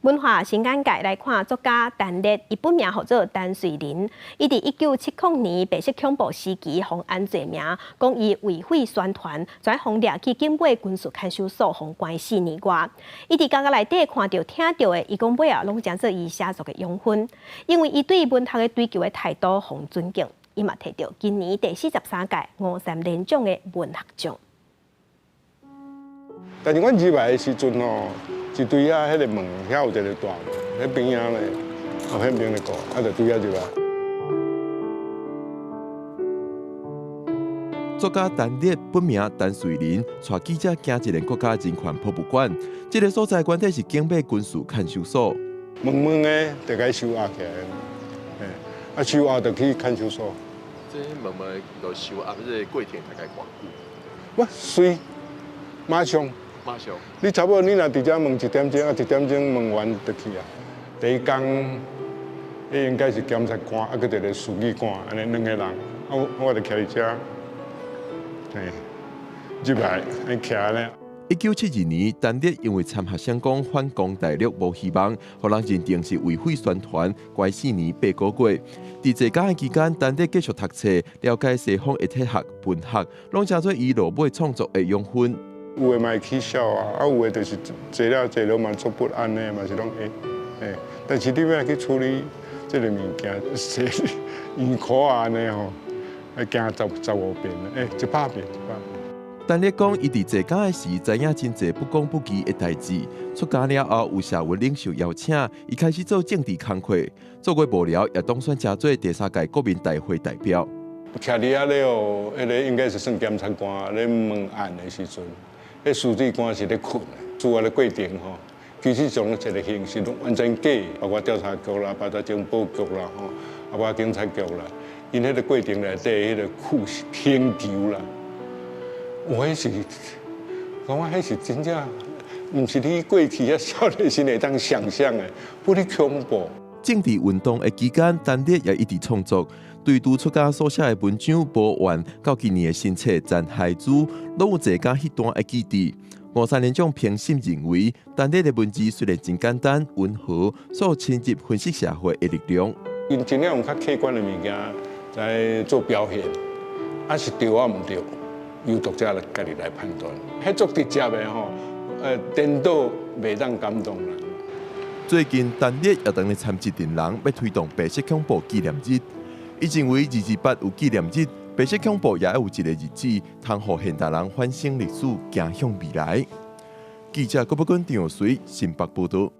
文化新簡介來看，作家陳烈，伊本名號做陳瑞麟。伊佇1970年白色恐怖時期，予人罪名，講伊違反宣傳，就予掠去警尾軍事看守所，予關4年外。伊佇監獄內底看著聽著的，伊講尾後攏成做伊寫作的養分，因為伊對文學的追求的態度，予人尊敬。伊嘛提著今年第43屆吳三連獎的文學獎。但是阮入來的時陣吼，是對遐彼个門遐有一个大門，彼邊仔咧，哦，彼邊咧過，啊，就對遐入來。作家陳烈本名陳瑞麟，帶記者行一个國家人權博物館。這个所在原底是警備軍事看守所。悶悶的就共收押起來，啊，收押就去看守所。這悶悶就收押，這个過程大概偌久？我隨，馬上。馬上。你差不多，你若佇遮問一點鐘，啊，一點鐘問完就去啊。第一工，彼應該是檢察官，啊，閣一個書記官，按呢兩个人，啊，我就徛佇遮，嘿，入來，按呢徛按呢。1972年，陳烈因為參學生講反攻大陸無希望，予人認定是違反宣傳，關4年8個月。佇坐監的期間，陳烈繼續讀冊，了解西方的哲學、文學，攏成做伊落尾創作的養分。有的嘛會起痟啊，啊有的就是坐了坐了嘛足不安的，嘛是攏會，嘿。但是你欲去處理這個物件，說嚴苛啊按呢吼，愛行15遍，欸，100遍，100遍。陳烈講，伊佇坐監的時，知影真濟不公不義的代誌。出監了後，有社運領袖邀請，伊開始做政治工課，做過幕僚，也當選成做第三屆國民大會代表。徛佇遐咧哦，彼个應該是算檢察官咧問案的時陣，彼書記官是咧睏的，司法的過程吼，其實從一个形式攏完全假，包括調查局啦，包括情報局啦，吼，包括警察局啦，𪜶彼个過程內底彼個酷刑求啦。我彼是，感覺彼是真正，毋是你過去遐少年時會當想像的，不哩恐怖。政治運動的期間，陳烈也一直創作，對拄出家所寫的文章《無怨》，到今年的新冊《殘骸珠》，攏有坐監彼段的記憶。吳三連獎評審認為，陳烈的文字雖然真簡單溫和，所深入分析社會的力量。𪜶盡量用較客觀的物件來做表現，啊是對抑毋對，由讀者來家己來判斷。彼足直接的吼，顛倒袂當感動人。最近，陳烈也當咧參一陣人欲推動白色恐怖紀念日。伊認為228有紀念日，白色恐怖也愛有一个日子，通予現代人反省歷史，行向未來。記者郭寶君、張玉水新北報道。